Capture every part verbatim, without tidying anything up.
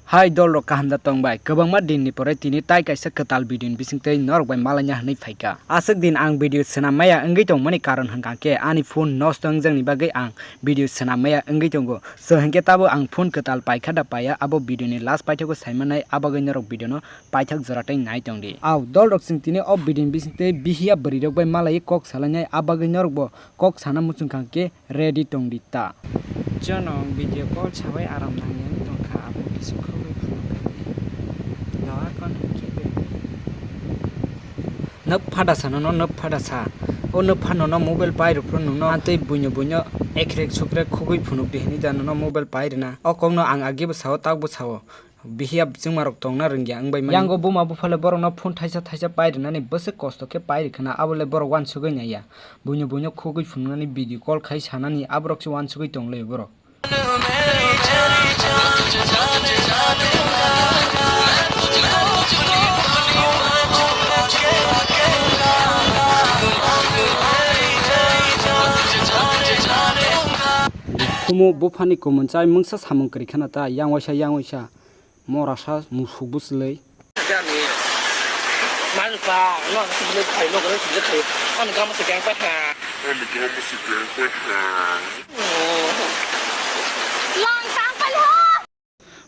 Hai dol rok, kaham da tong bai? Kwbangma din ni pore tini tai kaisa kwtal video ni bising twi norok bai malaina hwnwi phaikha. Aswk din ang video swnam maya wngwi tongmani karon hwnkha khe ani phone nosto wngjak ni bagwi ang video swnam maya wngwi tongo. So hwnkhe tabo ang phone kwtal paikha da paiya, abo video ni last paithago saimanai, abagwi norok video no paithak jora tei nai tong di. Au dol rok, chwng tini o video ni bising twi bihiya bwrwi rok bai malai kok salainai, abagwi norok bo kok sana muchung kha khe ready tong di ta. Jono video call sabai aram nangya wng tongkha, abo kisa khogwi phano kha. Dohar kono hwnkhe be. Nwk phada sa nono, nwk phada sa. O nwk phano no mobile pai rw phuru nono antwi buino buino ekrek sukrek khogwi phunuk di hwnwi da nono mobile pai rwna. O kokno ang agi bo sao, tak bo sao. Bihiya chwngmarok tongna rwngya wngbai mani. Yango buma buphale borokno phone thaisa thaisa pai rwnani bwswk kosto khe pai rwkhana, abole borok uansugwi naiya. Buino buino khogwi phunuknani video call khai sanani aborok se uansugwi tonglaio borok. Kumu buphani kumun chai mungsa samung kwrwi khana ta, yang waisa, yang waisa. Morasa musuk bwswlwi.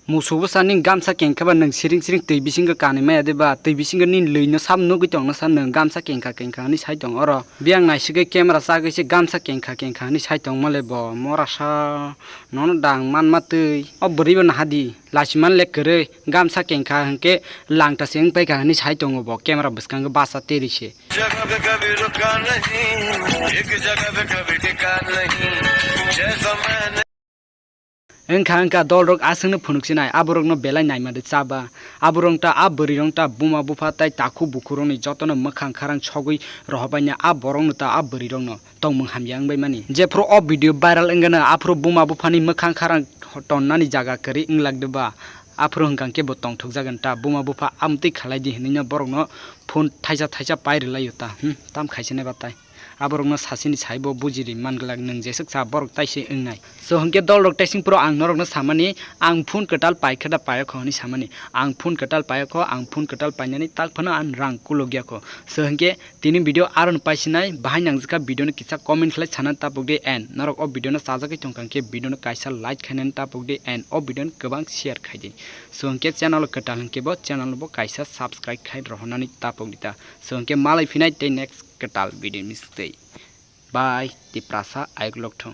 Musuk bwsa nini gamsa kengkha ba nwng siring siring twi bisingo kanwi maya de ba? Twi bisingo nini lwino sabo nugwi tongno sa nwng gamsa kengkha kengkha hwnwi sai tong oro. Biyang naisigwi camera chagwi se gamsa kengkha kengkha hwnwi sai tongma le bo morasa. Nono dang manma twi. O bwrwi bo naha di. Lachiman le kwrwi, gamsa kengkha hwnkhe langta se wng paikha hwnwi sai tongo bo, camera bwskango basa teri se. Wngkha wngkha dolrok aswkno phunuksinai, aborokno belai naima de chaba. Aborok ta a bwrwirok ta buma bupha tai takhuk bukhurokni jotono mwkhang kharang sogwi rohobaina a borokno ta a bwrwirokno. Tongmung hamya wngbai mani. Jephru o video viral wngano, aphru buma buphani mwkhang kharang tonnani jaga kwrwi wngla de ba? Aphru hwnkha khe bo tongthokjagwn ta, buma bupha amtwi khalai di hwnwi no borokno phone thaisa thaisa pai rwlaio ta. Hmm, tam khaisani ba tai. Aborokno sasini saibo bujiri manglak nwng jeswk sa borok taise wngnai. So hwnkhe dolrok taising phuru ang norokno samani, ang phone kwtal paikha da payakho hwnwi samani. Ang phone kwtal payakho, ang phone kwtal painani tak phano ang rang kulukya kho. So hwnkhe Tini video aron paisinai, bahai nangjwkha video no kisa comment khlai sana tapok di, and norok o video no chajagwi tongkha khe video no kaisa like khainani tapok di, and o video no kwbang share khai di. So hwnkhe channel o kwtal hwnkhe bo channel no bo kaisa subscribe khai rohornani tapok di ta. So hwnkhe malai phinai tei next kwtal video ni swtwi. Bye, Tiprasa ayuk lokthung.